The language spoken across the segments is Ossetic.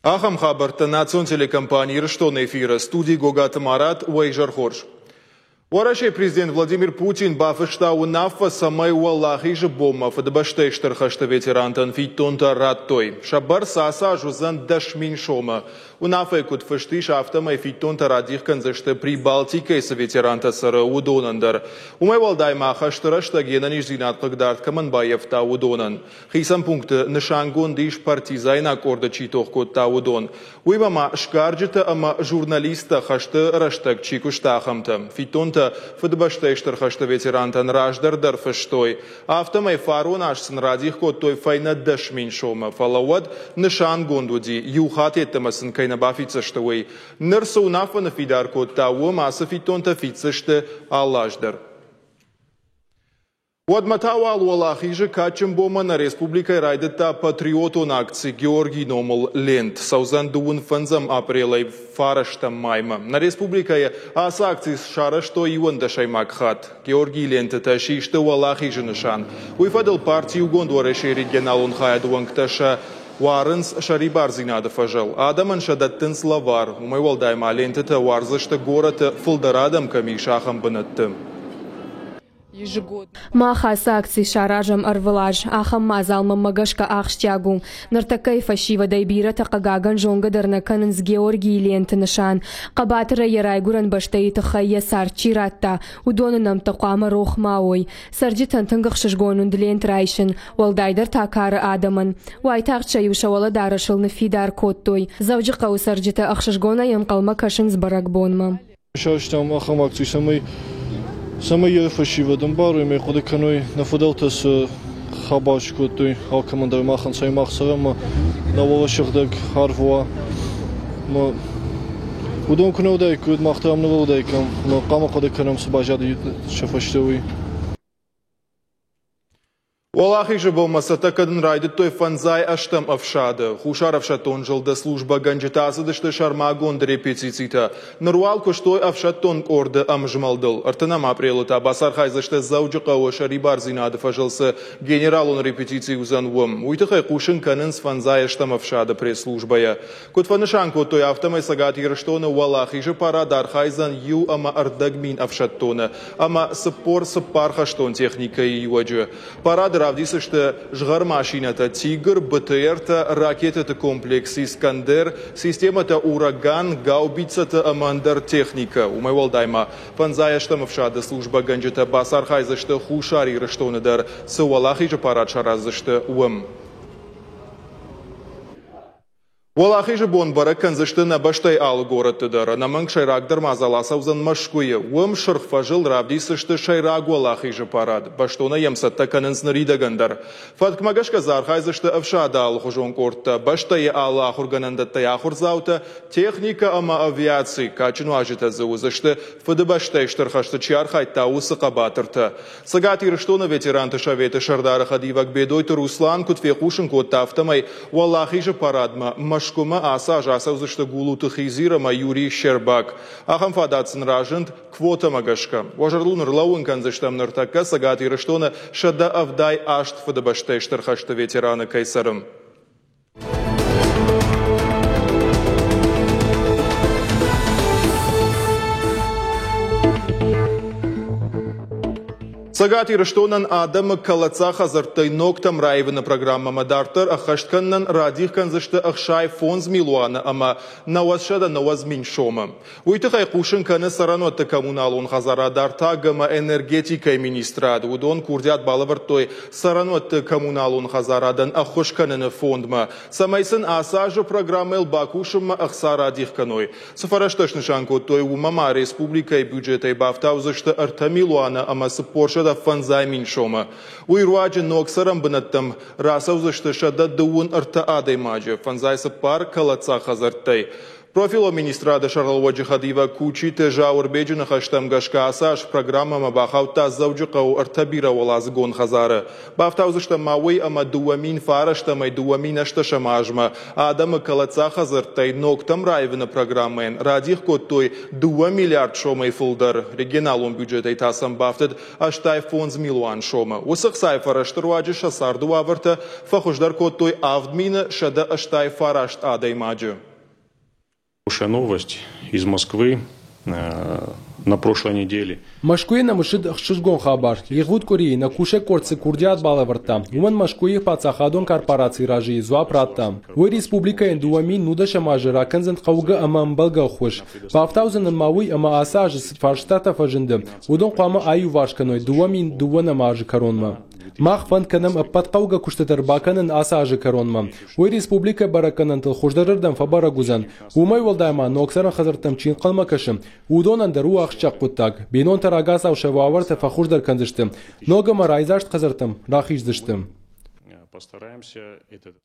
Ахӕм хабӕрттӕ национ телекомпани Ирыстоны эфиры, студийы Гогаты Марат, уӕ изӕр хорз. Уӕрӕсейы президент Владимир Путин бафыста уынаффӕ, цӕмӕй Уӕлахизы бонмӕ Фыдыбӕстӕйы Стыр хӕсты ветерантӕн фиддонтӕ радтой. Сӕ бӕрц ацы аз уыдзӕн 10,000 сомы. Уынаффӕйы куыд фыст ис, афтӕмӕй фиддонтӕ радих кӕндзысты, Прибалтикӕйы цы ветерантӕ цӕры, уыдонӕн дӕр. Уымӕй уӕлдай ма хӕсты рӕстӕг йе нӕниздзинад хъыгдард кӕмӕн баййӕфта, уыдонӕн. Хицӕн пункты нысангонд ис, партизайнаг къорды чи тох кодта, уыдон. Уыимӕ ма сгарджытӕ ӕмӕ журналисттӕ, хӕсты рӕстӕг чи куыста, ахӕмтӕ. Фиддонтӕ Фыдыбӕстӕйы Стыр хӕсты ветерантӕн раздӕр дӕр фыстой. Афтӕмӕй фарон аз сын радих кодтой фӕйнӕ 10,000 сомы, фӕлӕ уӕд нысангонд уыди, иу хатт йеддӕмӕ сын кӕй нӕ бафиддзысты, уый. Ныр цы уынаффӕ ныффидар кодта, уым ацы фиддонтӕ фиддзысты алы аз дӕр. Уӕдмӕ та уал Уӕлахизы кадджын бонмӕ нӕ республикӕйы райдыдта патриотон акци Георгийы номыл лент. Цӕудзӕн дыууын фӕндзӕм апрелӕй фарӕстӕм маймӕ. Нӕ республикӕйы ацы акци сарӕзтой иуӕндӕсӕймаг хатт. Георгийы лентытӕ систы Уӕлахизы нысан. Уый фӕдыл парти Иугонд Уӕрӕсейы регионалон хайады уӕнгтӕ сӕ уарынц сӕрибардзинады фӕзыл. Адӕмӕн сӕ дӕттынц лӕвар. Уымӕй уӕлдай ма лентытӕ уардзысты горӕты фылдӕр адӕм кӕм ис, ахӕм бынӕтты. Мах ацы акци саразӕм ӕрвылаз. Ахӕм мадзал мӕнмӕ гӕсгӕ ахсджиаг у. Ныртӕккӕйы фӕсивӕдӕй бирӕтӕ хъыгагӕн зонгӕ дӕр нӕ кӕнынц Георгийы ленты нысан. Хъӕбатырӕй йӕ райгуырӕн бӕстӕйы тыххӕй йӕ цард чи радта, уыдоны нӕмттӕ хъуамӕ рох ма уой. Цӕрджытӕн тынг ӕхсызгон уыд лент райсын, уӕлдайдӕр та кары адӕмӕн. Уайтагъд сӕ-иу сӕ уӕлӕдарӕсыл ныффидар кодтой. Дзӕуджыхъӕуы цӕрджытӕ ӕхсызгонӕй ӕнхъӕлмӕ кӕсынц бӕрӕгбонмӕ. Сарӕзтам ахӕм акци, цӕмӕй цӕмӕй йӕ фӕсивӕд ӕмбарой ӕмӕ хъуыды кӕной, нӕ фыдӕлтӕ цы хабар скодтой алкӕмӕн дӕр махӕн, цӕй мах цӕрӕм ӕмӕ нӕ уӕлӕ сыгъдӕг арв уа. Ӕмӕ уыдон куы нӕ уыдаиккой, уӕд мах дӕр ам нӕ уыдаиккам ӕмӕ хъуамӕ хъуыды кӕнӕм, цы баззади сӕ фӕстӕ, уый. Уӕлахизы бонмӕ цӕттӕ кӕнын райдыдтой фӕндзай ӕстӕм ӕфсады. Хуссар ӕфсӕддон зылды службӕгӕнджытӕ ацыдысты сӕрмагонд репетицитӕ. Ныр уал куыстой ӕфсӕддон къорды ӕмзмӕлдыл. Ӕртынӕм апрелы та бацархайдзысты Дзӕуджыхъӕуы сӕрибардзинады фӕзыл цы генералон репетици уыдзӕн, уым. Уый тыххӕй хъусын кӕнынц фӕндзай ӕстӕм ӕфсады пресс-службӕйӕ. Куыд фӕнысан кодтой, афтӕмӕй Цӕгат Ирыстоны Уӕлахизы парад архайдзӕн иу ӕмӕ ӕрдӕг мин ӕфсӕддоны ӕмӕ 44 хӕстон техникӕйы иуӕджы. Парады равдисдзысты згъӕр машинӕтӕ «Тигр», БТР-тӕ, ракетӕты комплекс «Искандер», системӕтӕ «Ураган», гаубицӕтӕ ӕмӕ ӕндӕр техникӕ. Уымӕй уӕлдай ма фӕндзай ӕстӕм ӕфсады службӕгӕнджытӕ бацархайдзысты Хуссар Ирыстоны дӕр, цы Уӕлахизы парад сараздзысты, уым. Уӕлахизы бон бӕрӕг кӕндзысты нӕ бӕстӕйы алы горӕтты дӕр. Ӕнӕмӕнг сӕйрагдӕр мадзал ацӕудзӕн Мӕскуыйы. Уым Сырх фӕзыл равдисдзысты сӕйраг Уӕлахизы парад. Бӕстонӕй йӕм цӕттӕ кӕнынц ныридӕгӕн дӕр. Фӕткмӕ гӕсгӕ дзы архайдзысты ӕфсады алыхуызон къордтӕ, бӕстӕйы алы ахуыргӕнӕндӕттӕй ахуырдзаутӕ, техникӕ ӕмӕ авиаци. Кадджын уазджытӕ дзы уыдзысты, Фыдыбӕстӕйы Стыр хӕсты чи архайдта, уыцы хъӕбатыртӕ. Цӕгат Ирыстоны ветеранты советы сӕрдары хӕдивӕг Бедойты Руслан куыд фехъусын кодта, афтӕмӕй Уӕлахизы парадмӕ Мӕскуымӕ ацы аз ацӕудзысты Гулуты Хизир ӕмӕ Юрий Щербак. Ахӕм фадат сын разынд квотӕмӕ гӕсгӕ. Уӕ зӕрдыл ныллӕууын кӕндзыстӕм, ныртӕккӕ Цӕгат Ирыстоны 178 Фыдыбӕстӕйы Стыр хӕсты ветераны кӕй цӕры. Цӕгат Ирыстонӕн адӕмы кӕлӕддзаг хӕдзӕрттӕй ногтӕм раивыны программӕмӕ дарддӕр ӕххӕст кӕнынӕн радих кӕндзысты 65 милуаны ӕмӕ 990 мин сомы. Уый тыххӕй хъусын кӕны цӕрӕнуӕтты коммуналон хӕдзарад артаг ӕмӕ энергетикӕйы министрад. Уыдон курдиат балӕвӕрдтой цӕрӕнуӕтты коммуналон хӕдзарадӕн ӕххуыс кӕныны фондмӕ, цӕмӕй сын ацы азы программӕйыл бакусынмӕ ӕхца радих кӕной. Цы фӕрӕзтӕ снысан кодтой, уымӕ ма республикӕйы бюджетӕй бафтаудзысты ӕртӕ милуаны ӕмӕ 450 мин сомы. Уый руаджы ног цӕрӕн бынӕттӕм рацӕудзысты 133 адӕймаджы, фӕндзай цыппар кӕлӕддзаг хӕдзӕрттӕй. Профилон министрады сӕргълӕууӕджы хӕдивӕг Кучиты Зауырбеджы ныхӕстӕм гӕсгӕ ацы аз программӕмӕ бахаудта Дзӕуджыхъӕуы ӕртӕ бирӕуӕладзыгон хӕдзары. Бафтаудзыстӕм ма уый, ӕмӕ 2009 ӕмӕ 2018 азмӕ адӕмы кӕлӕддзаг хӕдзӕрттӕй ногтӕм раивыны программӕйӕн радих кодтой 2 миллиард сомӕй фылдӕр. Регионалон бюджетӕй та сӕм бафтыд 85 милуан сомы. Уыцы хцайы фӕрӕзты руаджы сӕ царды уавӕртӕ фӕхуыздӕр кодтой 7189 адӕймаджы. Хорошая новость из Москвы на прошлой неделе. Мӕскуыйы нӕм ссыд ӕхсызгон хабар. Ивгъуыд къуырийы нӕ кусӕг къорд цы курдиат балӕвӕрдта, уымӕн Мӕскуыйы паддзахадон корпорацийы разыйы дзуапп радта. Уый республикӕйӕн 2019 азы ракӕндзӕн хъӕугӕ ӕмӕ ӕмбӕлгӕ ӕххуыс. Бафтаудзӕн ын ма уый, ӕмӕ ацы азы цы фарстатӕ фӕзынды, уыдон хъуамӕ аиуварс кӕной 2002 азы кӕронмӕ. Мах фӕнд кӕнӕм ӕппӕт хъӕугӕ куыстытӕ ӕрбакӕнын ацы азы кӕронмӕ. Уый республикӕйы бӕрӕггӕнӕнтыл хуыздӕрырдӕм фӕбӕрӕг уыдзӕн. Уымӕй уӕлдай ма ног цӕрӕн хӕдзӕрттӕм чи ӕнхъӕлмӕ кӕсы, уыдонӕн дӕр у ахсджиаг хъуыддаг. Бинонтӕ рагацау сӕ уавӕртӕ фӕхуыздӕр кӕндзысты, ног ӕмӕ райдзаст хӕдзӕрттӕм рахиздзысты. Постараемся этот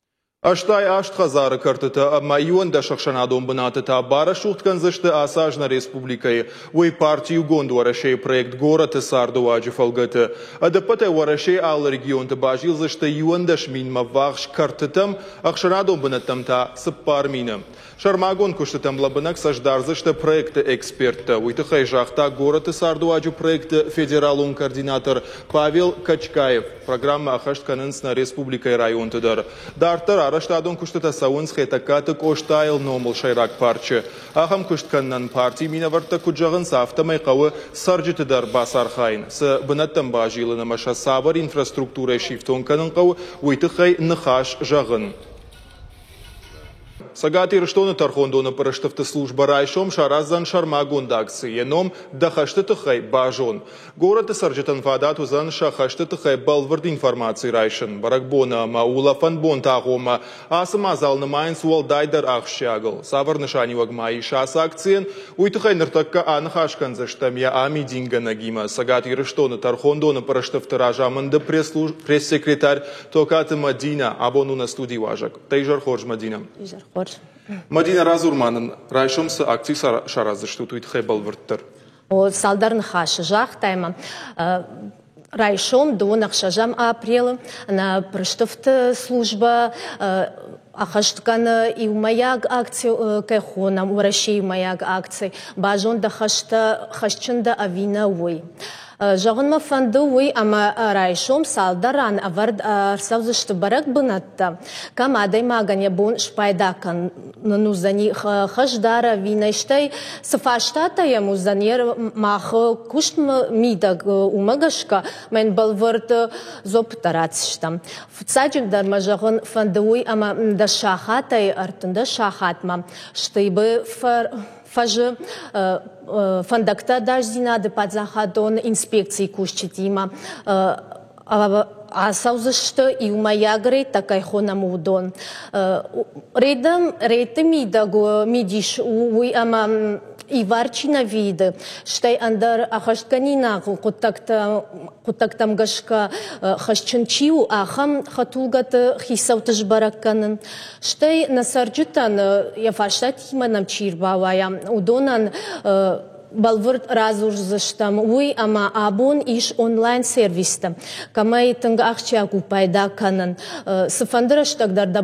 88 хӕдзары кӕртытӕ ӕмӕ 11 ӕхсӕнадон бынаты та барӕсугъд кӕндзысты ацы аз нӕ республикӕйы. Уый парти Иугонд Уӕрӕсейы проект горӕты цардыуаджы фӕлгӕты. Ӕдӕппӕтӕй Уӕрӕсейы алы регионты базилдзысты 11 минмӕ ввахс кӕртытӕм, ӕхсӕнадон бынӕттӕм та 4000. Сӕрмагонд куыстытӕм лӕмбынӕг цӕст дардзысты проекты эксперттӕ. Уый тыххӕй загъта горӕты цардуаджы проекты федералон координатор Павел Качкаев. Программӕ ӕххӕст кӕнынц нӕ республикӕйы районты дӕр. Дарддӕр арӕзтадон куыстытӕ цӕуынц Хетӕгкаты Къостайыл номыл сӕйраг парчы. Ахӕм куыст кӕнынӕн партийы минӕвӕрттӕ куыд зӕгъынц, афтӕмӕй хъӕуы цӕрджыты дӕр бацархайын. Цы бынӕттӕм базилын ӕмӕ сӕ цавӕр инфраструктурӕйы сифтонг кӕнын хъӕуы, уый тыххӕй ныхас зӕгъын. Цӕгат Ирыстоны тӕрхондоны пъырыстыфты службӕ райсом сараздзӕн сӕрмагонд акци. Йӕ ном «Дӕ хӕсты тыххӕй базон». Горӕты цӕрджытӕн фадат уыдзӕн сӕ хӕсты тыххӕй бӕлвырд информаци райсын. Бӕрӕгбоны ӕмӕ улӕфӕн бонты агъоммӕ ацы мадзал нымайынц уӕлдайдӕр ахсджиагыл. Цавӕр нысаниуӕг ма ис ацы акцийӕн, уый тыххӕй ныртӕккӕ аныхас кӕндзыстӕм йӕ амидингӕнӕгимӕ. Цӕгат Ирыстоны тӕрхондоны пъырыстыфты разамынды пресс-секретарь Токаты Мадинӕ абон у нӕ студийы уазӕг. Дӕ изӕр хорз, Мадинӕ. Изӕр хорз. Мадинӕ, радзур ма нын, райсом цы акци сараздзыстут, уый тыххӕй бӕлвырддӕр. О, цалдӕр ныхасы загътай ма. Райсом, дыууын ӕхсӕзӕм апрелы, нӕ пъырыстыфты службӕ ӕххӕст кӕны иумӕйаг акци, кӕй хонӕм, Уӕрӕсейы иумӕйаг акци, базон дӕ хӕстӕ, хӕсджын дӕ ӕви нӕ, уый. Зӕгъын мӕ фӕнды уый, ӕмӕ райсом цалдӕр ран ӕвӕрд ӕрцӕудзысты бӕрӕг бынӕттӕ, кӕм адӕймагӕн йӕ бон спайда кӕнын уыдзӕни хӕсдар ӕви нӕ, стӕй цы фарстатӕ йӕм уыдзӕн йӕ мах куыст мидӕг, уымӕ гӕсгӕ мӕн бӕлвырд дзуапптӕ ратдзыстӕм. Фыццаджыдӕр мӕ зӕгъын фӕнды уый, ӕмӕ дӕс сахатӕй 13 сахатмӕ Штыбы фӕзы фӕндӕгты ӕдасдзинады паддзахадон инспекцийы кусджытимӕ ацӕудзысты иумӕйаг рейдтӕ кӕй хонӕм, уыдон. Рейдты мидӕг мидис у уый, ӕмӕ ивар чи нӕ виды, стӕй ӕндӕр ӕххӕстгӕнинаг хъуыддӕгтӕм гӕсгӕ хӕсджын чи у, ахӕм хӕдтулгӕты хицӕутты сбӕрӕг кӕнын. Стӕй нӕ цӕрджытӕн йӕ фарстатимӕ нӕм чи рбауайа, уыдонӕн бӕлвырд радзурдзыстӕм уый, ӕмӕ абон ис онлайн-сервистӕ, кӕмӕй тынг ахсджиаг у пайда кӕнын. Цыфӕнды рӕстӕг дӕр дӕ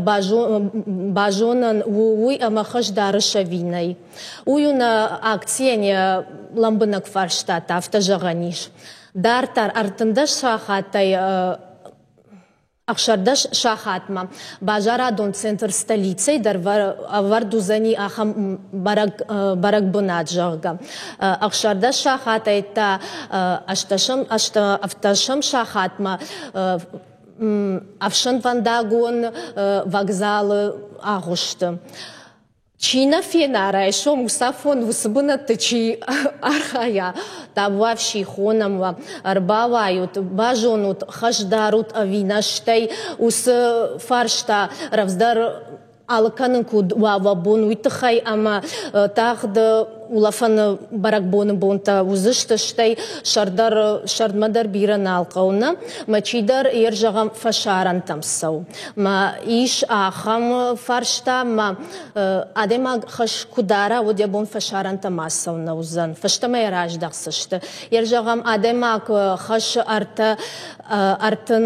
базонӕн у уый, ӕмӕ хӕс дарыс ӕви нӕй. Уый у нӕ акцийӕн йӕ лӕмбынӕг фарстатӕ, афтӕ зӕгъӕн ис. Дарддӕр 13 сахатӕй 16 сахатмӕ базарадон центр столицӕй дӕр ӕвӕрд уыдзӕни ахӕм бӕрӕг бынат, зӕгъгӕ. 16 сахатӕй та ӕвддӕсӕм сахатмӕ ӕфсӕнвӕндагон вокзалы агъуысты. Чи нӕ фена райсом уыцафон уыцы бынӕтты чи архайа, табуафси, хонӕм уӕ, ӕрбауайут, базонут, хӕс дарут ӕви нӕ, стӕй уыцы фарста рӕвдздӕр алыг кӕнын куыд уа уӕ бон, уый тыххӕй ӕмӕ тагъд Улӕфӕны бӕрӕгбоны бонтӕ уыдзысты, стӕй сӕрдӕр сӕрдмӕ дӕр бирӕ нал хъӕуы нӕ. Мӕ чидӕр йе зӕгъӕм фӕсарӕнтӕм цӕуы. Мӕ ис ахӕм фарста, мӕ адӕймаг хӕс куы дара, уӕд йӕ бон фӕсарӕнтӕм ацӕуын нӕ уыдзӕн. Фӕстӕмӕ йӕ раздӕхдзысты. Йе зӕгъӕм, адӕймаг хӕс 30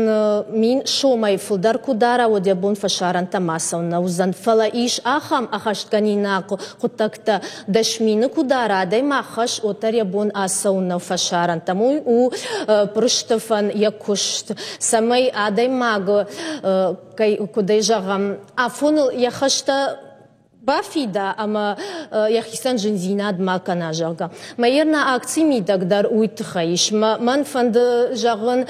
000 сомӕй фылдӕр куы дара, уӕд йӕ бон фӕсарӕнтӕм ацӕуын нӕ уыдзӕн. Фӕлӕ ис ахӕм ӕххӕстгӕнинаг хъуыддӕгтӕ, 10 000-ы куы дара адӕймаг хӕс, уӕддӕр йӕ бон ацӕуын нӕу фӕсарӕнтӕм. Уый у пъырыстыфӕн йӕ куыст, цӕмӕй адӕймаг, кӕй куыдӕй зӕгъӕм, афоныл йӕ хӕстӕ бафида ӕмӕ йӕхицӕн зындзинад ма кӕна, зӕгъгӕ. Мӕ нӕ акци мидӕг дӕр уый тыххӕй ис. Мӕн фӕнды зӕгъын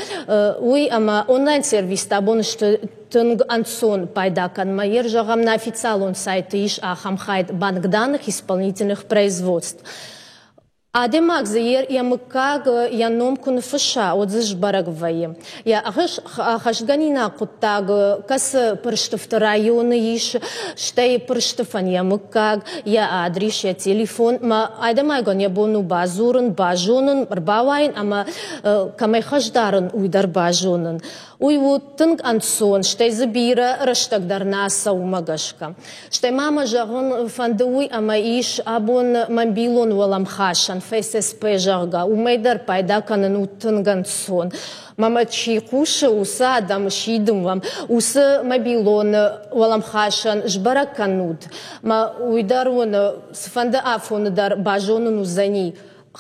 уый, ӕмӕ онлайн-сервистӕ абон сты тынг ӕнцон пайда кӕнынмӕ. Ер зӕгъӕм, нӕ официалон сайты ис ахӕм хайд «Банк данных исполнительных производств». Адӕймаг дзы йӕ мыггаг, йӕ ном куы ныффысса, уӕд дзы сбӕрӕг вӕййы. Йӕ ӕххӕстгӕнинаг хъуыддаг кӕцы пъырыстыфты районы ис, стӕй пъырыстыфӕн йӕ мыггаг, йӕ адрис, йӕ телефон. Мӕ адӕймагӕн йӕ бон у бадзурын, базонын, ӕрбауайын ӕмӕ кӕмӕй хӕс дарын, уый дӕр базонын. Уый у тынг ӕнцон, стӕй дзы бирӕ рӕстӕг дӕр нӕ цӕуы уымӕ гӕсгӕ. Стӕй ма мӕ зӕгъын фӕнды уый, ӕмӕ ис абон мобилон уӕлӕмхасӕн ФССП, зӕгъгӕ, уымӕй дӕр пайда кӕнын у тынг ӕнцон. Мӕмӕ чи хъусы, уыцы адӕм сидын уӕм, уыцы мобилон уӕлӕмхасӕн сбӕрӕг кӕнут. Мӕ уый дӕр уын цыфӕнды афоны дӕр базонын уыдзӕни,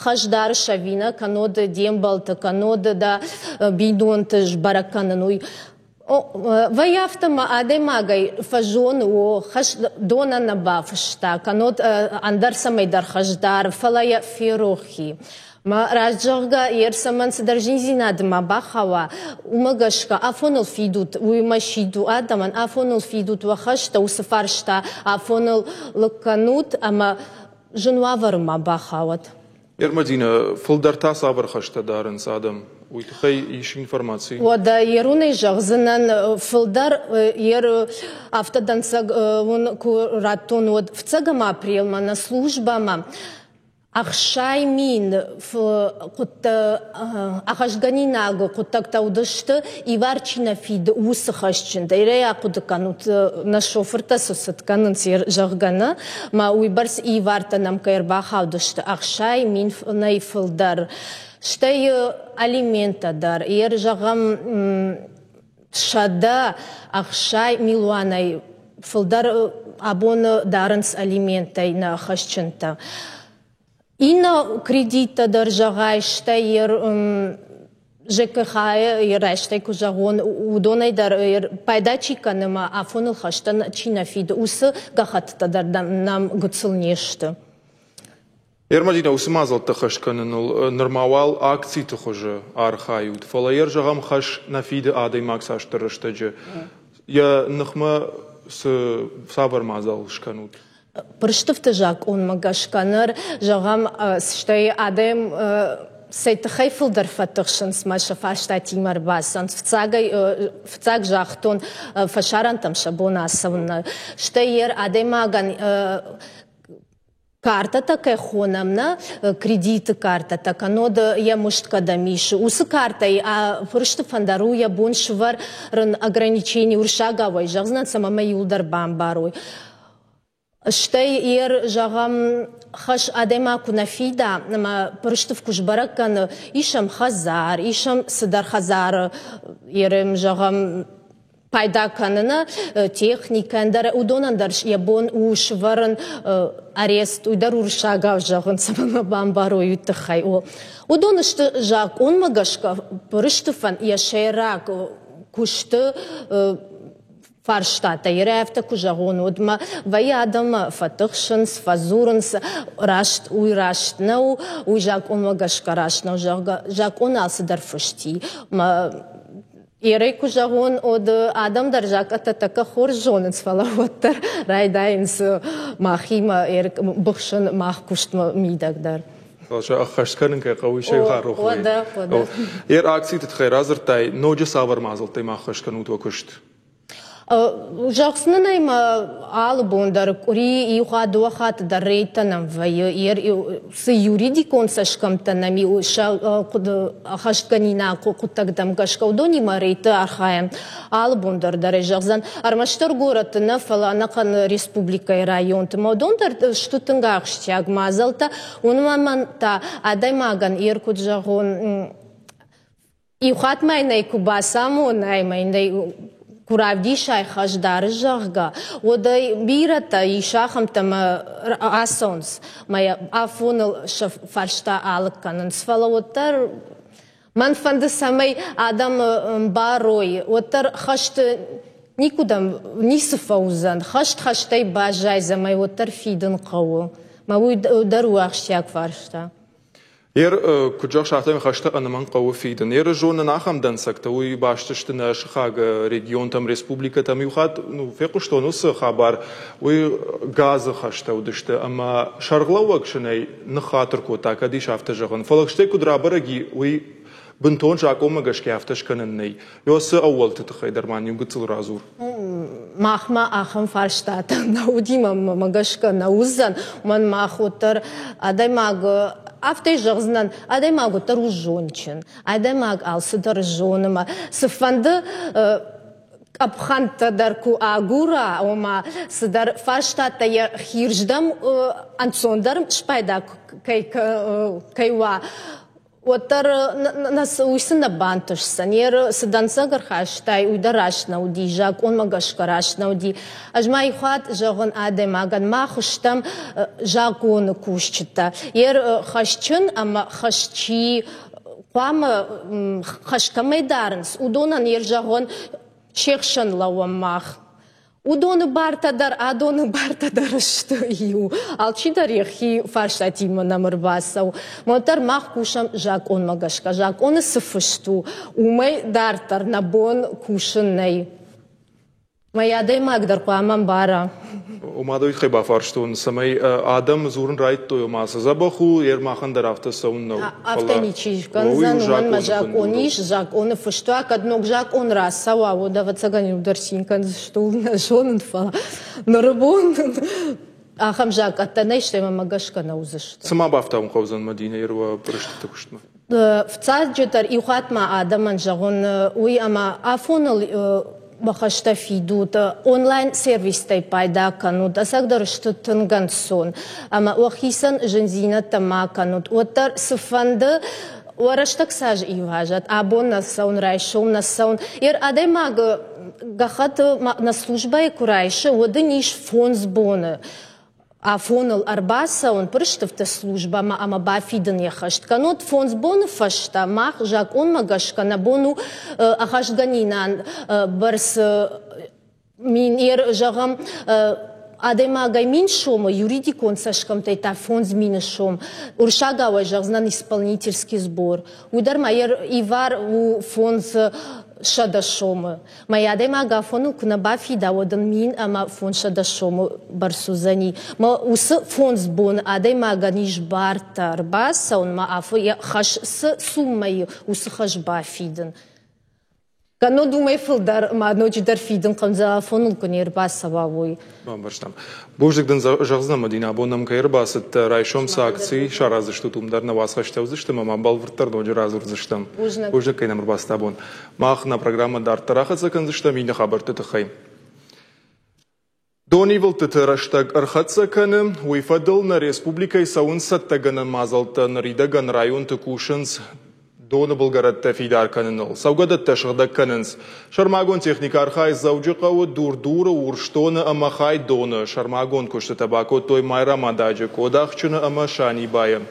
хӕс дарыс ӕви нӕ, кӕннод де мбӕлтты, кӕннод дӕ бинонты сбӕрӕг кӕнын уый. Вӕййы афтӕ ӕмӕ адӕймагӕй фӕзоны, о, хӕс донӕн нӕ бафыста, кӕннод ӕндӕр цӕмӕйдӕр хӕс дары, фӕлӕ йӕ ферох и. Мӕ раст зӕгъгӕ, йе рцӕмӕн цыдӕр зиндзинады ма бахауа, уымӕ гӕсгӕ афоныл фидут, уыимӕ сиду адӕмӕн, афоныл фидут уӕ хӕстӕ, уыцы фарста афоныл лыг кӕнут ӕмӕ зын уавӕры ма бахауӕд. Ермадина, фылдӕр та цавӕр хӕстӕ дарынц адӕм? Уый тыххӕй ис информаци? Уӕдӕ ерунӕй зӕгъдзынӕн, фылдӕр ер афтӕ дӕнцӕг уын куы радтон, уӕд фыццӕгӕм апрелмӕ нӕ службӕмӕ 60 000 ӕххӕстгӕнинаг хъуыддӕгтӕ уыдысты, ивар чи нӕ фиды, уыцы хӕсджынтӕ. Ирӕй ахъуыды кӕнут, нӕ шофыртӕ цы цыт кӕнынц, зӕгъгӕ, нӕ, ма уыйбӕрц ивартӕ нӕм кӕй ӕрбахаудысты 60 000-ӕй фылдӕр. Стӕй алименттӕ дӕр, ер зӕгъӕм, 160 милуанӕй фылдӕр абон дарынц алименттӕй нӕ хӕсджынтӕ. Иннӕ кредиттӕ дӕр зӕгъай, стӕй ЖКХ-йы рӕстӕй куы зӕгъон, уыдонӕй дӕр пайда чи кӕны ӕмӕ афоныл хӕстӕн чи нӕ фиды, уыцы гӕххӕттытӕ дӕр нӕм гыццыл не сты. Ермадина, уыцы мадзӕлттӕ хӕс кӕныныл нырма уал акциты хуызы архайут, фӕлӕ йӕ зӕгъӕм хӕс нӕ фиды адӕймаг цасдӕр рӕстӕджы. Йӕ ныхмӕ цы цавӕр мадзал скӕнут? Пъырыстыфты закъонмӕ гӕсгӕ ныр, зӕгъӕм, стӕй адӕм цӕй тыххӕй фылдӕр фӕтыхсынц мӕ сӕ фарстатимӕ ӕрбацӕуынц. Фыццагӕй фыццаг загътон, фӕсарӕнтӕм сӕ бон ацӕуын нӕ. Стӕй ер адӕймагӕн картӕтӕ кӕй хонӕм, нӕ, кредиты картӕтӕ, кӕннод йӕ мызд кӕдӕм ис, уыцы картӕйы пъырыстыфӕн дӕр у йӕ бон сывӕрын ограничение, уырыссагау ӕй зӕгъдзынӕн, цӕмӕй мӕ иуылдӕр бамбарой. Стӕй ер, зӕгъӕм, хӕс адӕймаг куы нӕ фида, ӕмӕ пъырыстыф куы сбӕрӕг кӕны, ис ӕм хӕдзар, ис ӕм цыдӕр хӕдзары, ерем, зӕгъӕм, пайда кӕныны техникӕ, ӕндӕр уыдонӕн дӕр йӕ бон у сывӕрын арест, уый дӕр уырыссагау зӕгъын, цӕмӕн мӕ бамбарой, уый тыххӕй. Уыдон сты закъонмӕ гӕсгӕ пъырыстыфӕн йӕ сӕйраг куысты фарстатӕ. Ирӕ афтӕ куы зӕгъон, уӕд мӕ вӕййы адӕммӕ фӕтыхсынц, фӕдзурынц, раст уый раст нӕу, уый закъонмӕ гӕсгӕ раст нӕу, зӕгъгӕ, закъон алцыдӕр фыст и. Мӕ Ерӕй куы зӕгъон, уӕд адӕм дӕр закъӕттӕ тӕккӕ хорз зонынц, фӕлӕ уӕддӕр райдайынц махимӕ быхсын мах куыстмӕ мидӕг дӕр. Сӕ ӕххӕст кӕнын кӕй хъӕуы, сӕ рох. Уӕдӕ, уӕдӕ. Ер акциты тыххӕй радзырдтай, ноджы цавӕр мадзӕлттӕй ма ӕххӕст кӕнут уӕ куыст? Зӕгъдзынӕн ма алы бон дӕр къуыри иу хатт, дыууӕ хатты дӕр рейдтӕ нӕм вӕййы. Цы юридикон цӕсгӕмттӕ нӕм и, сӕ хъуыды ӕххӕстгӕнинаг хъуыддӕгтӕм гӕсгӕ уыдонимӕ рейдты архайӕм. Алы бон дӕр дӕр ӕй зӕгъдзӕн, ӕрмӕстдӕр горӕтты нӕ, фӕлӕ ӕнӕхъӕн республикӕйы районты. Ӕмӕ уыдон дӕр сты тынг ахсджиаг мадзӕлттӕ. Уымӕн ӕмӕ та адӕймагӕн йе куыд зӕгъон, Иу хатт ма йын ӕй куы бацамонай ӕмӕ йын ӕй куы равдисай хӕсдары, зӕгъгӕ, уӕд ӕй бирӕтӕ ис ахӕмтӕ ӕмӕ ацӕуынц ӕмӕ йӕ афоныл сӕ фарста алыг кӕнынц. Фӕлӕ уӕддӕр мӕн фӕнды, цӕмӕй адӕм ӕмбарой, уӕддӕр хӕсты никуыдӕм ницы фӕуыдзӕн, хӕст хӕстӕй баззайдзӕн ӕмӕ уӕддӕр фидын хъӕуы. Мӕ уый дӕр у ахсджиаг фарста. Ер, куыд зӕгъыс, афтӕмӕй хӕстӕ ӕнӕмӕнг хъӕуы фидын. Еры зонын ахӕм дӕнцӕгтӕ, уый баст сты нӕ сыхаг регионтӕм, республикӕтӕм. Иу хатт фехъуыстон уыцы хабар, уый газы хӕстӕ уыдысты ӕмӕ сӕргълӕууӕг сын ӕй ныххатыр кодта, кӕд ис афтӕ зӕгъын. Фӕлӕ стӕй куыд рабӕрӕг и, уый бынтон закъонмӕ гӕсгӕ афтӕ скӕнӕн нӕй. Ё цы ӕууӕлты тыххӕй дӕр ма иу гыццыл радзур. Махмӕ ахӕм фарстатӕ нӕ уыди, мӕнмӕ гӕсгӕ нӕ уыдзӕн. Уымӕн мах уӕддӕр адӕймаг афтӕ зӕгъдзынӕн, адӕймаг уӕддӕр у зондджын, адӕймаг алцыдӕр зоны мӕ цыфӕнды къӕпхӕнтӕ дӕр куы агура, ома цыдӕр фарстатӕ йӕ хирздӕм ӕнцондӕр спайда кӕй уа, уӕддӕр уый сын нӕ бантысдзӕн. Йе цы дӕнцӕг ӕрхастай, уый дӕр раст нӕ уыди, закъонмӕ гӕсгӕ раст нӕ уыди. Ӕз ма иухатт зӕгъын адӕймагӕн, мах стӕм закъоны кусджытӕ. Йе хӕсджын ӕмӕ хӕс чи хъуамӕ хӕс кӕмӕй дарынц, уыдонӕн йе зӕгъон се хсӕн лӕууӕм мах. Уыдоны бартӕ дӕр, адоны бартӕ дӕр сты иу. Алчидӕр йӕхи фарстатимӕ нӕм ӕрбацӕуы. Уӕддӕр мах кусӕм закъонмӕ гӕсгӕ. Закъоны цы фыст у, уымӕй дарддӕр нӕ бон кусын нӕй. Мӕ адӕймаг дӕр хъуамӕ ӕмбара. Ома дӕу тыххӕй бафарстон, цӕмӕй адӕм дзурын райдыдтой, ома цы дзӕбӕх у, махӕн дӕр афтӕ цӕуын нӕу. Афтӕ ничи скӕндзӕн, уымӕн мӕ закъон ис, закъоны фыст уа, кӕд ног закъон рацӕуа, уӕд ӕвӕццӕгӕн иу дӕр цин кӕндзысты, ууыл нӕ зонын, фӕлӕ ныры бон ахӕм закъӕттӕ нӕй, стӕй мӕмӕ гӕсгӕ нӕ уыдзысты. Цы ма бафтауын хъӕудзӕн Мӕдинӕ Ирва пъырыстыфты куыстмӕ? Фыццаджыдӕр иу хатт ма адӕмӕн зӕгъын уый, ӕмӕ афоныл бахӕстӕ фидут, онлайн-сервистӕй пайда кӕнут, ӕцӕгдӕр сты тынг ӕнцон ӕмӕ уӕхицӕн зындзинӕдтӕ ма кӕнут. Уӕддӕр цыфӕнды уӕ рӕстӕг цас ивазӕд, абон нӕ цӕуын, райсом нӕ цӕуын. Ер адӕймаг гӕххӕтт нӕ службӕйы куы райсы, уӕд ын ис 5 боны афоныл ӕрбацӕуын пъырыстыфты службӕмӕ ӕмӕ бафидын йӕ хӕст. Кӕннод 5 боны фӕстӕ мах закъонмӕ гӕсгӕ нӕ бон у ӕххӕстгӕнинӕн бӕрц мин, зӕгъӕм, адӕймагӕй 1000 сомы, юридикон цӕсгӕмттӕй та 5000 сом. Уырыссагауӕй зӕгъдзынӕн исполнительский сбор. Уый дӕр ма ивар у 500 сомы. Мӕ адӕймаг афоныл куы нӕ бафида, уӕд ын 1500 сомы бӕрц уыдзӕни. Мӕ уыцы 5 боны адӕймагӕн ис бартӕ ӕрбацӕуынмӕ, афо йӕ хӕс цы суммӕйы, уыцы хӕс бафидын. Кӕннод уымӕй фылдӕр ма ноджыдӕр фидын хъӕудзӕн, афоныл куы не рбацӕуа, уый. Бамбӕрстам. Бузныг дын зӕгъдзынӕн, Мадинӕ, абон нӕм кӕй ӕрбацыдтӕ, райсом цы акци сараздзыстут, уым дӕр нӕ уацхӕстӕ уыдзысты ӕмӕ ма бӕлвырддӕр ноджы радзурдзыстӕм. Бузныг. Бузныг, кӕй нӕм ӕрбацыд абон. Мах нӕ программӕ дарддӕр ахӕццӕ кӕндзыстӕм иннӕ хабӕртты тыххӕй. Донивылдтыты рӕстӕг ӕрхӕццӕ кӕны, уый фӕдыл нӕ республикӕйы цӕуынц цӕттӕгӕнӕн мадзӕлттӕ, ныридӕгӕн районты кусынц доны былгӕрӕттӕ фидар кӕныныл, цӕугӕдӕттӕ сыгъдӕг кӕнынц. Сӕрмагонд техникӕ архайы Дзӕуджыхъӕуы, Дур-Дуры, Урсдоны ӕмӕ Хайдоны. Сӕрмагонд куыстытӕ бакодтой Майрӕмададжы, Къодахджыны ӕмӕ Санибайы.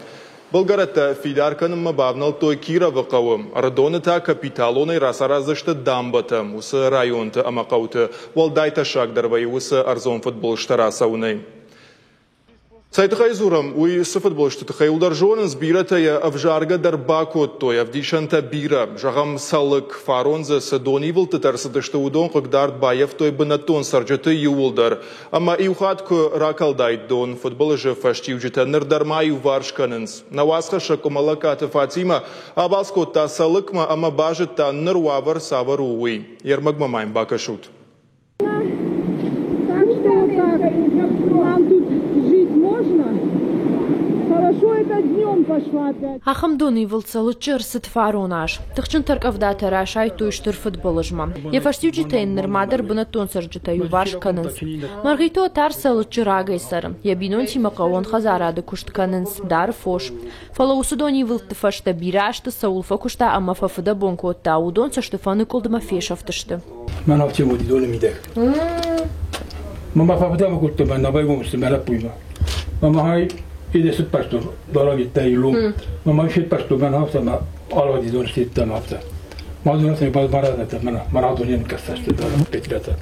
Былгӕрӕттӕ фидар кӕнынмӕ бавнӕлдтой Кировы хъӕуы. Ӕрыдоны та капиталонӕй рацараздзысты дамбӕтӕ. Уыцы районты ӕмӕ хъӕуты уӕлдай тӕссагдӕр вӕййы уыцы ӕрдзон фыдбылызтӕ рацӕуынӕй. Цӕй тыххӕй дзурӕм, уый цы фыдбылызты тыххӕй уылдӕр зонынц, бирӕтӕ йӕ ӕвзаргӕ дӕр бакодтой, ӕвдисӕнтӕ бирӕ. Зӕгъӕм, Цӕлыкк, фарон дзы цы донивылдтытӕ ӕрцыдысты, уыдон хъыгдард баййӕфтой бынӕттон цӕрджыты иууылдӕр. Ӕмӕ иу хатт куы ракалдаид дон, фыдбылызы фӕстиуджытӕ ныр дӕр ма иуварс кӕнынц. Нӕ уацхӕссӕг Къуымӕллӕгкаты Фатимӕ абалц кодта Цӕлыкмӕ ӕмӕ базыдта, ныр уавӕр цавӕр у, уый. Йе рмӕгмӕ ма йын бакӕсут. Нам тут жить можно? Хорошо это днем пошла опять. Ахӕм донивылд Цӕлыччы ӕрцыд фарон аз. Тыхджын тӕркъӕвдатӕ расайдтой стыр фыдбылызмӕ. Йӕ фӕстиуджытӕ йын нырма дӕр бынӕттон цӕрджытӕ иуварс кӕнынц. Мӕргъиты Отар Цӕлыччы рагӕй цӕры. Йӕ бинонтимӕ хъӕууон хӕдзарады куыст кӕнынц, дары фос. Фӕлӕ уыцы донивылдты фӕстӕ бирӕ азты цӕуыл фӕкуыста ӕмӕ фӕфыдӕбон кодта, уыдон цӕстыфӕныкъуылдмӕ фесӕфтысты. Мӕн афтӕ уыди доны мидӕг. Мӕ фӕфыдӕбон кодта мӕ нӕ байгом сты мӕ лӕппуимӕ. Мӕ махӕй иде сыппӕрстон далагиттӕ илум. Мӕ ма феппӕрстон мӕн афтӕ мӕ алгъыди дон стедтам афтӕ. Ма дон афтӕ барадӕтӕ мӕнӕ марадон не нкӕсӕсты петлятӕ.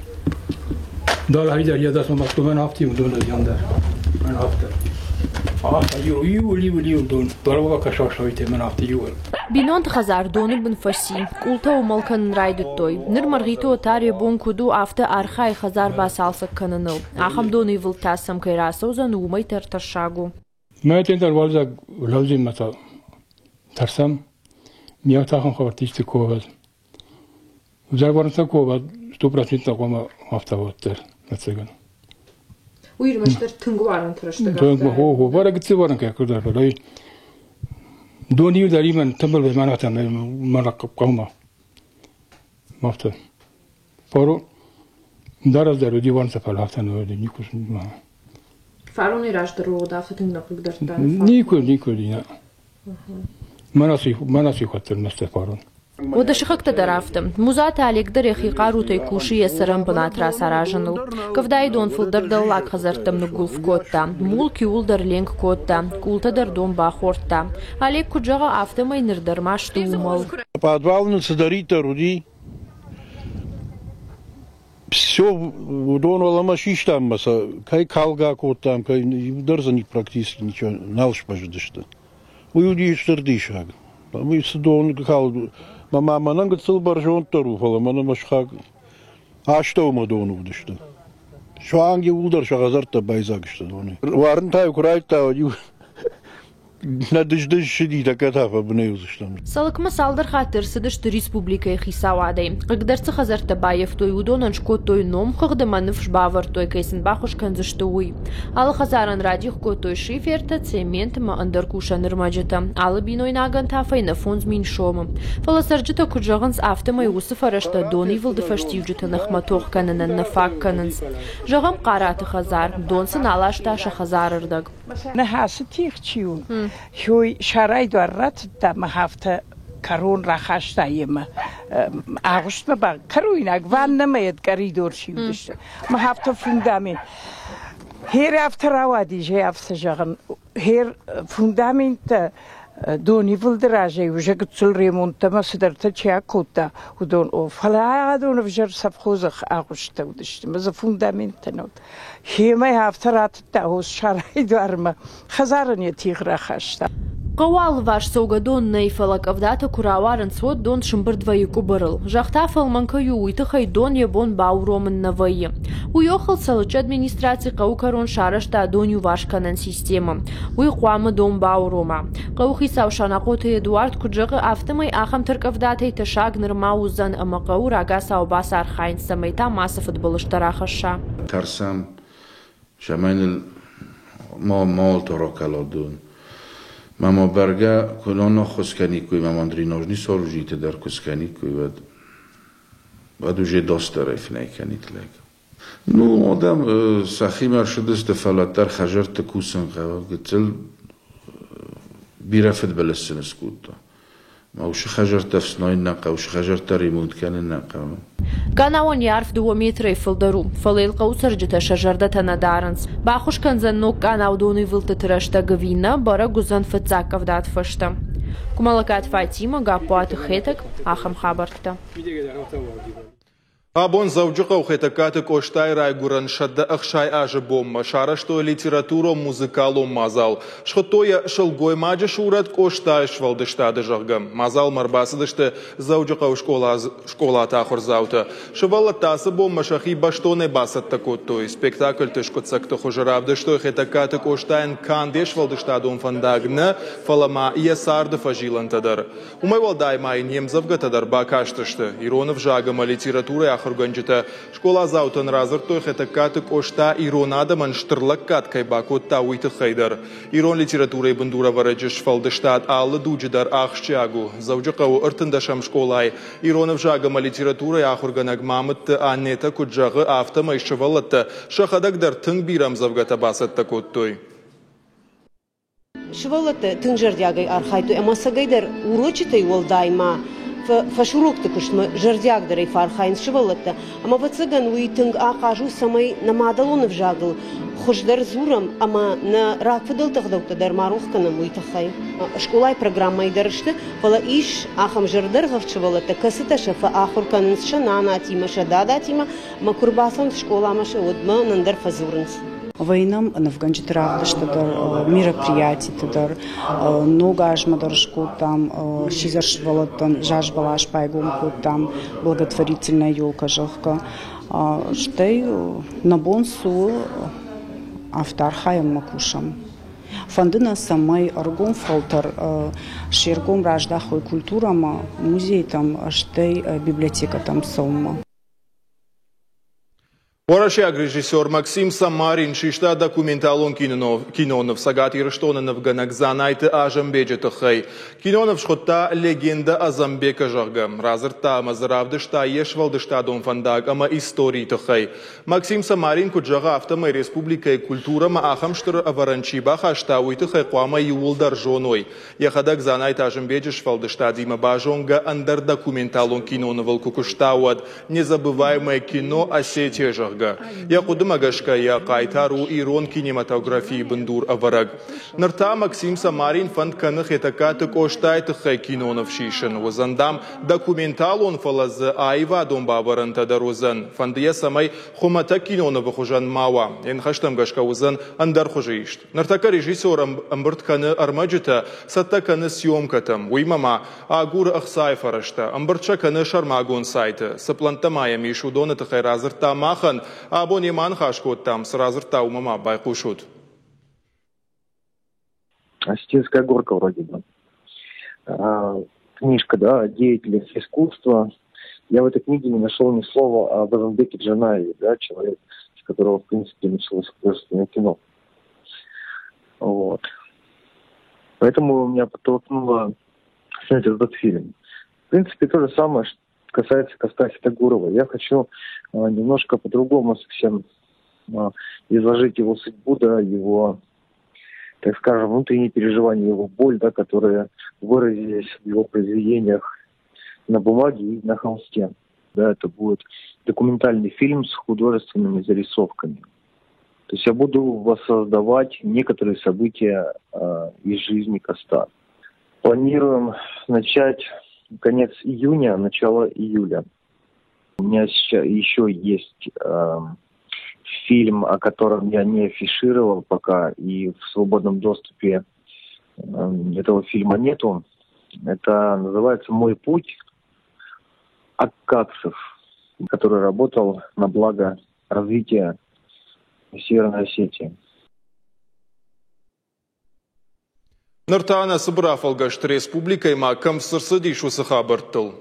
Далагидӕр йӕ дӕс мӕ мӕн афтӕ дон дӕр. Мӕн афтӕ. Афтӕ иу иу иу иу дон. Дорога кӕсӕсойте мӕн афтӕ иу. Бинонты хӕдзар доны бын фӕци, къултӕ уымӕл кӕнын райдыдтой. Ныр Мӕргъиты Отар йӕ бон куыд у, афтӕ архайы хӕдзар бацалцӕг кӕныныл. Ахӕм донивылд та сӕм кӕй рацӕудзӕн, уымӕй дӕр тӕссаг у. Мӕ тендӕр уалдзӕг лӕудзинмӕ тӕрсӕм, миау тахын хабӕрттисты ковӕд. Взагварнцӕ ковӕд 100% хъуамӕ афтӕ уӕддӕр, ӕцӕгӕн. Уый ӕрмӕстдӕр тынг уарынты рӕстӕг. Тынг, хо, хо, бӕрӕг гыццыл уарын кӕй куыд ӕй дон иу дӕр имӕн тымбыл мӕнӕтӕ мӕнӕ хъӕумӕ. Афтӕ. Пару дӕр уыди уарынцӕ фӕлӕ афтӕ нӕ уыди, никуы. Фароны раздӕр уыд афтӕ тынг нӕ хъыгдардта? Никуы, никуы, нӕ. Мӕнӕ ци хуӕддӕр мӕстӕ фарон. Уӕдӕ сыхӕгтӕ дӕр афтӕ. Музаты Олег дӕр йӕхи хъарутӕй кусы йӕ цӕрӕн бынат рацаразыныл. Къӕвдайы дон фылдӕр дӕллаг хӕдзӕрттӕм ныггуылф кодта, мулк иууылдӕр ленк кодта, къултӕ дӕр дон бахордта. Олег куыд зӕгъы, афтӕмӕй ныр дӕр ма сты уымӕл. Пъадвал нын цыдӕриддӕр уыди, все уыдон уӕлӕмӕ систам ӕмӕ сӕ кӕй калгӕ кодтам, кӕй дӕр дзы практически ничего нал сбӕззыдысты. Уый уыди стыр диссаг. Уый цы дон калд, мӕ мӕнӕн гыццыл бӕрзонддӕр у, фӕлӕ мӕнӕ мӕ сыхаг астӕумӕ дон уыдысты. Суанг иууылдӕр сӕ хӕдзӕрттӕ байдзаг сты донӕй. Уарын та-иу куы райдыдта, уӕд-иу нӕ дыз-дыз ссыди, тӕккӕ та фӕбынӕй уыдзыстӕм. Цӕлыкмӕ цалдӕр хатты ӕрцыдысты республикӕйы хицауадӕй. Хъыгдӕр цы хӕдзӕрттӕ баййӕфтой, уыдонӕн скодтой номхыгъд ӕмӕ ныфс бавӕрдтой, кӕй сын баххуыс кӕндзысты, уый. Алы хӕдзарӕн радих кодтой шифертӕ, цемент ӕмӕ ӕндӕр кусӕн ӕрмӕджытӕ. Алы бинойнагӕн та фӕйнӕ 5000 сомы. Фӕлӕ цӕрджытӕ куыд зӕгъынц, афтӕмӕй уыцы фӕрӕзтӕ донивылды фӕстиуджыты ныхмӕ тох кӕнынӕн нӕ фаг кӕнынц. Зӕгъӕм, Хъараты хӕдзар. Дон сын аласта сӕ хӕдзары рдӕг. Ныхасы тигъ чи у, уый сарайы дуар ратыдта ӕмӕ афтӕ кӕрон рахаста йемӕ. Агъуыстмӕ ба кӕройнаг ваннӕмӕ йӕ къӕридор чи уыдысты. Мӕ афтӕ фундамент. Хер афтӕ рауади, же афтӕ зӕгъын, хер фундаменттӕ донивылды разӕй уже гыццыл ремонттӕ ӕмӕ цыдӕртӕ чи акодта, уыдон о, фӕлӕ адон ӕвзӕр совхозы агъуысттӕ уыдысты, ӕмӕ дзы фундаменттӕ нӕ уыд. Хемӕ афтӕ ратыдта хос сарайы дуармӕ, хӕдзарӕн йӕ тигъ рахаста. Хъӕуы алыварс цӕугӕдон нӕй, фӕлӕ къӕвдатӕ куы рауарынц, уӕд дон сымбырд вӕййы къуыбырыл. Зӕхх та фӕлмӕн кӕй у, уый тыххӕй дон йӕ бон бауромын нӕ вӕййы. Уый охыл Цӕлыччы администраци хъӕуы кӕрон сарӕзта дон иуварс кӕнӕн системӕ. Уый хъуамӕ дон баурома. Хъӕуыхицау Санахъоты Эдуард куыд зӕгъы, афтӕмӕй ахӕм тӕркъӕвдатӕй тӕссаг нырма уыдзӕн ӕмӕ хъӕуы рагацау бацархайын, цӕмӕй та мацы фыдбылызтӕ рахӕсса. Тӕрсӕм, цӕмӕй ныл ма ракӕла дон. Ма ма бӕргӕ куы нӕххуыс кӕниккой, ма ма дренажный сооружениты дӕр куы скӕниккой, уӕд уӕд уже дастдӕрӕй фынӕй кӕнит лӕг. Ну, адӕм сӕхимӕ ӕрцыдысты, фӕлӕ дӕр хӕдзӕртты кусын хъӕуы. Гыццыл бирӕ фыдбылыз сын скодта. Ма уыцы хӕдзӕрттӕ ӕфснайын нӕ хъӕуы, уыцы хӕдзӕрттӕ ремонт кӕнын нӕ хъӕуы. Къанауӕн йӕ арф 2 метрӕй фылдӕр у, фӕлӕ йыл хъӕуы цӕрджытӕ сӕ зӕрдӕтӕ нӕ дарынц. Баххуыс кӕндзӕн ног къанау донивылдтыты рӕстӕг ӕви нӕ, бӕрӕг уыдзӕн фыццаг къӕвдаты фӕстӕ. Куымӕллӕгаты Фатимӕ, Гаппуаты Хетӕг, ахӕм хабӕрттӕ. Абон Дзӕуджыхъӕу Хетӕгкаты Къостайы райгуырӕн 160 азы бонмӕ сарӕзтой литературон-музыкалон мадзал. Схуыдтой йӕ «Сылгоймаджы сурӕт Къостайы сфӕлдыстады», зӕгъгӕ. Мадзалмӕ ӕрбацыдысты Дзӕуджыхъӕуы скъолаты ахуырдзаутӕ. Сывӕллӕттӕ ацы бонмӕ сӕхи бӕстонӕй бацӕттӕ кодтой. Спектакльты скъуыддзӕгты хуызы равдыстой Хетӕгкаты Къостайӕн канд йе сфӕлдыстадон фӕндаг нӕ, фӕлӕ ма йӕ царды фӕзилӕнтӕ дӕр. Уымӕй уӕлдай ма йын йе мдзӕвгӕтӕ дӕр бакастысты. Ирон ӕвзаг ӕмӕ литературӕйы ахуыргӕнджытӕ. Скъоладзаутӕн радзырдтой Хетӕгкаты Къоста ирон адӕмӕн стыр лӕггад кӕй бакодта, уый тыххӕй дӕр. Ирон литературӕйы бындурӕвӕрӕджы сфӕлдыстад алы дуджы дӕр ахсджиаг у. Дзӕуджыхъӕуы ӕртындӕсӕм скъолайы ирон ӕвзаг ӕмӕ литературӕйы ахуыргӕнӕг Мамытты Аннетӕ куыд зӕгъы, афтӕмӕй сывӕллӕттӕ сӕхӕдӕг дӕр тынг бирӕ ӕмдзӕвгӕтӕ бацӕттӕ кодтой. Сывӕллӕттӕ тынг зӕрдиагӕй архайдтой ӕмӕ ӕцӕгӕйдӕр урочытӕй уӕлдай ма фӕсурокты куыстмӕ зӕрдиагдӕрӕй фӕархайынц сывӕллӕттӕ. Ӕмӕ, ӕвӕццӕгӕн, уый тынг ахъаз у, цӕмӕй нӕ мадӕлон ӕвзагыл хуыздӕр дзурӕм ӕмӕ нӕ рагфыдӕлты ӕгъдӕуттӕ дӕр ма рох кӕнӕм, уый тыххӕй. Скъолайы программӕйы дӕр сты, фӕлӕ ис ахӕм зӕрдӕргъӕвд сывӕллӕттӕ, кӕцытӕ сӕ фӕахуыр кӕнынц сӕ нанатимӕ, сӕ дадатимӕ ӕмӕ куы рбацӕуынц скъоламӕ, сӕ уӕдмӕ нын дӕр фӕдзурынц. Вӕйнӕм нывгӕнджыты равдысты дӕр, мероприятиты дӕр, ног азмӕ дӕр скодтам, сидзӕр сывӕллӕттӕн заз бӕлас байгом кодтам, благотворительная елка, зӕгъгӕ. Стӕй нӕ бон цы у, афтӕ архайӕм ӕмӕ кусӕм. Фӕнды нӕ, цӕмӕй ӕрыгон фӕлтӕр се ргом раздахой культурӕмӕ, музейтӕм, стӕй библиотекӕтӕм цӕуынмӕ. Уӕрӕсейаг режиссер Максим Самарин систа документалон киноныв Цӕгат Ирыстоны нывгӕнӕг Дзанайты Азӕмбеджы тыххӕй. Киноныв схуыдта «Легенда Азамбека», зӕгъгӕ. Радзырдта ӕмӕ дзы равдыста йе сфӕлдыстадон фӕндаг ӕмӕ историйы тыххӕй. Максим Самарин куыд зӕгъы, афтӕмӕй республикӕйы культурӕмӕ ахӕм стыр ӕвӕрӕн чи бахаста, уый тыххӕй хъуамӕ иууылдӕр зоной. Йӕхӕдӕг Дзанайты Азымбеджы сфӕлдыстадимӕ базонгӕ ӕндӕр документалон кинонывыл куы куыста, уӕд «Незабываемое кино Осетия», зӕгъгӕ. Йӕ хъуыдымӕ гӕсгӕ йӕ хъайтар у ирон кинематографийы бындур ӕвӕрӕг. Ныр та Максим Самарин фӕнд кӕны Хетӕгкаты Къостайы тыххӕй киноныв сисын. Уыдзӕн, дам, документалон, фӕлӕ дзы аивадон бавӕрӕнтӕ дӕр уыдзӕн. Фӕнды йӕ, цӕмӕй хуымӕтӕг кинонывы хуызӕн ма уа. Йӕ ныхӕстӕм гӕсгӕ уыдзӕн ӕндӕр хуызы ист. Ныртӕккӕ режиссер ӕмбырд кӕны ӕрмӕджытӕ, цӕттӕ кӕны съемкӕтӕм. Уыимӕ ма агуры ӕхцайы фӕрӕзтӕ. Ӕмбырд сӕ кӕны сӕрмагонд сайты. Цы пълӕнттӕ ма йӕм ис, уыдоны тыххӕй радзырдта махӕн. Абон йемӕ аныхас кодтам, цы радзырдта, уымӕ ма байхъусут. Осетинская горка вроде бы. Книжка, да, о деятелях искусства. Я в этой книге не нашел ни слова об Азамбеке Джанаеве, да, человек, с которого, в принципе, началось художественное кино. Вот. Поэтому меня подтолкнуло снять этот фильм. В принципе, то же самое что касается Коста Хитагурова. Я хочу немножко по-другому совсем изложить его судьбу, да, его, так скажем, внутренние переживания, его боль, да, которые выразились в его произведениях на бумаге и на холсте. Да, это будет документальный фильм с художественными зарисовками. То есть я буду воссоздавать некоторые события из жизни Коста. Планируем начать конец июня, начало июля. У меня сейчас еще есть фильм, о котором я не афишировал пока, и в свободном доступе этого фильма нету. Это называется «Мой путь» Аккадцев, который работал на благо развития Северной Осетии. Ныр та нӕ цыбыр афӕлгӕст республикӕйы ма кӕм цы рцыдис, уыцы хабӕрттыл.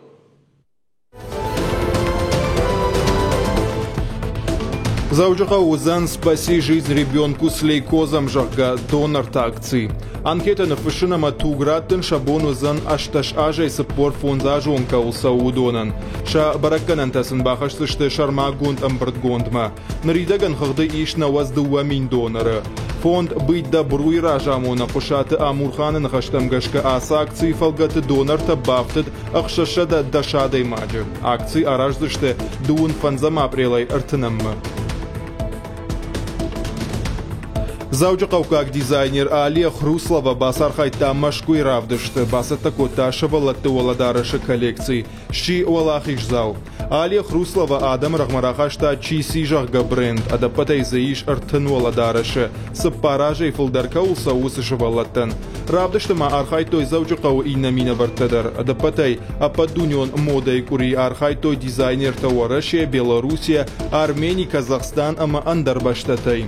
Дзӕуджыхъӕуы уыдзӕн «Спаси жизнь ребенку с лейкозом», зӕгъгӕ, донорты акци. Анкетӕ ныффыссын ӕмӕ туг раттын сӕ бон уыдзӕн 18 азӕй 45 азы онг кӕуыл цӕуы, уыдонӕн. Сӕ бӕрӕггӕнӕнтӕ сын бахӕсдзысты сӕрмагонд ӕмбырдгондмӕ. Ныридӕгӕн хыгъды ис 92 доноры. Фонд «Быть добру»-йы разамонӕг Хъуысаты Амурханы ныхӕстӕм гӕсгӕ ацы акцийы фӕлгӕты донортӕ бафтыд 610 адӕймаджы. Акци араздзысты дыууын фӕндзӕм апрелӕй ӕртынӕммӕ. Дзӕуджыхъӕуккаг дизайнер Алия Хруслова бацархайдта Мӕскуыйы равдысты, бацӕттӕ кодта сывӕллӕтты уӕлӕдарӕсы коллекци. Сси уӕлахиздзау. Алия Хруслова адӕмы рӕгъмӕ рахаста Чиси, зӕгъгӕ, бренд. Ӕдӕппӕтӕй дзы ис 30 уӕлӕдарӕсы, цыппар азӕй фылдӕр кӕуыл цӕуы, уыцы сывӕллӕттӕн. Равдысты ма архайдтой Дзӕуджыхъӕуы иннӕ минӕвӕрттӕ дӕр. Ӕдӕппӕтӕй ӕппӕтдунеон модӕйы къуыри архайдтой дизайнертӕ Уӕрӕсе, Белоруссия, Армени, Казахстан ӕмӕ ӕндӕр бӕстӕтӕй.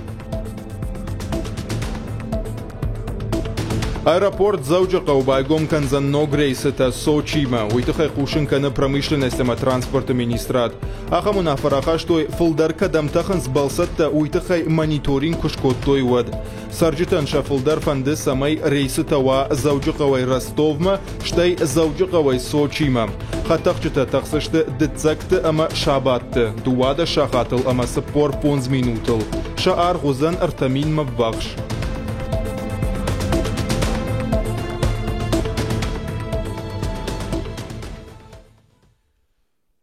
Аэропорт Дзӕуджыхъӕу байгом кӕндзӕн ног рейсытӕ Сочимӕ. Уый тыххӕй хъусын кӕны промышленность ӕмӕ транспорты министрад. Ахӕм уынаффӕ рахастой, фылдӕр кӕдӕм тӕхынц бӕлцӕттӕ, уый тыххӕй мониторинг куы скодтой, уӕд. Цӕрджытӕн сӕ фылдӕр фӕнды, цӕмӕй рейсытӕ уа Дзӕуджыхъӕуӕй Ростовмӕ, стӕй Дзӕуджыхъӕуӕй Сочимӕ. Хӕдтӕхджытӕ тӕхдзысты дыццӕгты ӕмӕ сабатты, 12 сахатыл ӕмӕ 45 минутыл. Сӕ аргъ уыдзӕн 3 000-мӕ ввахс.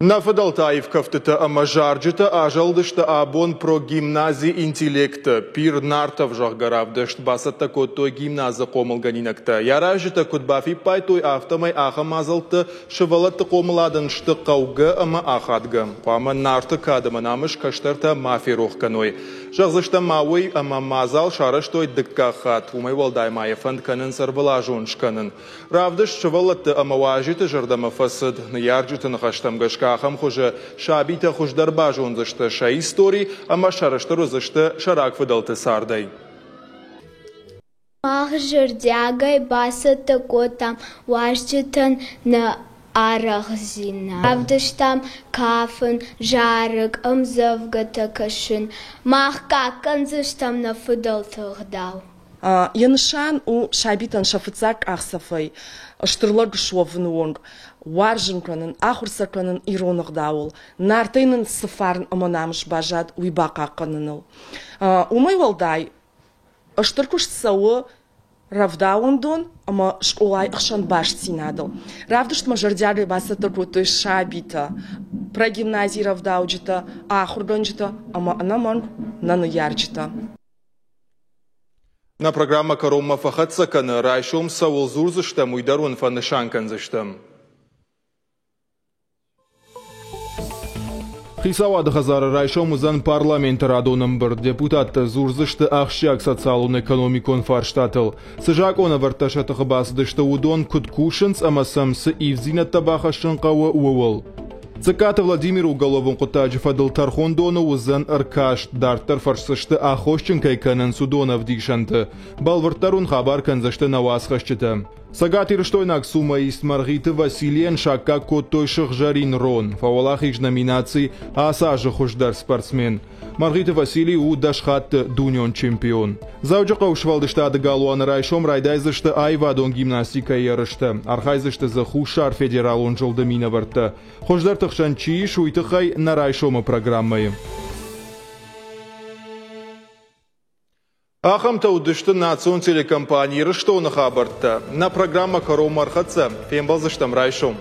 Нӕ фыдӕлты аив кӕфтытӕ ӕмӕ зарджытӕ азӕлдысты абон прогимнази «Интеллект»-ы. Пир Нартов, зӕгъгӕ, равдыст бацӕттӕ кодтой гимназы хъомылгӕнинӕгтӕ. Йӕ аразджытӕ куыд бафиппайдтой, афтӕмӕй ахӕм мадзӕлтты сывӕллӕтты хъомыладӕн сты хъӕугӕ ӕмӕ ахадгӕ. Хъуамӕ Нарты кад ӕмӕ намыс кӕстӕртӕ ма ферох кӕной. Зӕгъдзыстӕм ма уый, ӕмӕ мадзал сарӕзтой дыккаг хатт. Уымӕй уӕлдай ма йӕ фӕнд кӕнынц ӕрвылазон скӕнын. Равдыст сывӕллӕтты ӕмӕ уазджыты зӕрдӕмӕ фӕцыд. Ныййарджыты ныхӕстӕм гӕсгӕ ахӕм хуызы сабитӕ хуыздӕр базондзысты сӕ истори ӕмӕ сӕрыстыр уыдзысты сӕ рагфыдӕлты цардӕй. Мах зӕрдиагӕй бацӕттӕ кодтам уазджытӕн нӕ арӕхдзинад. Равдыстам кафын, зарӕг, ӕмдзӕвгӕтӕ кӕсын. Мах хъахъхъӕндзыстӕм нӕ фыдӕлты ӕгъдау. Йӕ нысан у сабитӕн сӕ фыццаг къахдзӕфӕй стыр лӕг суӕвыны онг уарзын кӕнын, ахуыр сӕ кӕнын ирон ӕгъдауыл, Нартӕй нын цы фарн ӕмӕ намыс баззад, уый бахъахъхъӕныныл. Уымӕй уӕлдай стыр куыст цӕуы рӕвдауӕндон ӕмӕ скъолайы ӕхсӕн бастдзинадыл. Равдыстмӕ зӕрдиагӕй бацӕттӕ кодтой сабитӕ, прогимназийы рӕвдауджытӕ, ахуыргӕнджытӕ ӕмӕ ӕнӕмӕнг нӕ ныййарджытӕ. Нӕ программӕ кӕронмӕ фӕхӕццӕ кӕны. Райсом цӕуыл дзурдзыстӕм, уый дӕр уын фӕнысан кӕндзыстӕм. Хицауады хӕдзары райсом уыдзӕн парламенты радон ӕмбырд. Депутаттӕ дзурдзысты ахсджиаг социалон-экономикон фарстатыл. Цы закъонӕвӕрдтӕ сӕ тыхы бацыдысты, уыдон куыд кусынц ӕмӕ сӕм цы ивддзинӕдтӕ бахӕссын хъӕуы, ууыл. Цыккаты Владимир уголовон хъуыддаджы фӕдыл тӕрхондоны уыдзӕн ӕркаст. Дарддӕр фӕрсдзысты, аххосджын кӕй кӕнынц, уыдон ӕвдисӕнты. Бӕлвырддӕр уын хабар кӕндзысты нӕ уацхӕсджытӕ. Цӕгатирыстойнаг сумоист Мӕргъиты Василийӕн саккаг кодтой сыгъзӕрин рон. Фӕуӕлахиз номинаци «Ацы азы хуыздӕр спортсмен». Мӕргъиты Василий у 10 хатты дунеон чемпион. Дзӕуджыхъӕуы сфӕлдыстады галуаны райсом райдайдзысты аивадон гимнастикӕйы ерыстӕ. Архайдзысты дзы Хуссар федералон зылды минӕвӕрттӕ. Хуыздӕрты хсӕн чи ис, уый тыххӕй нӕ райсомы программӕйы. Ахӕмтӕ уыдысты национ телекомпани «Ирыстоны» хабӕрттӕ. Нӕ программӕ кӕронмӕ ӕрхӕццӕ. Фембӕлдзыстӕм райсом.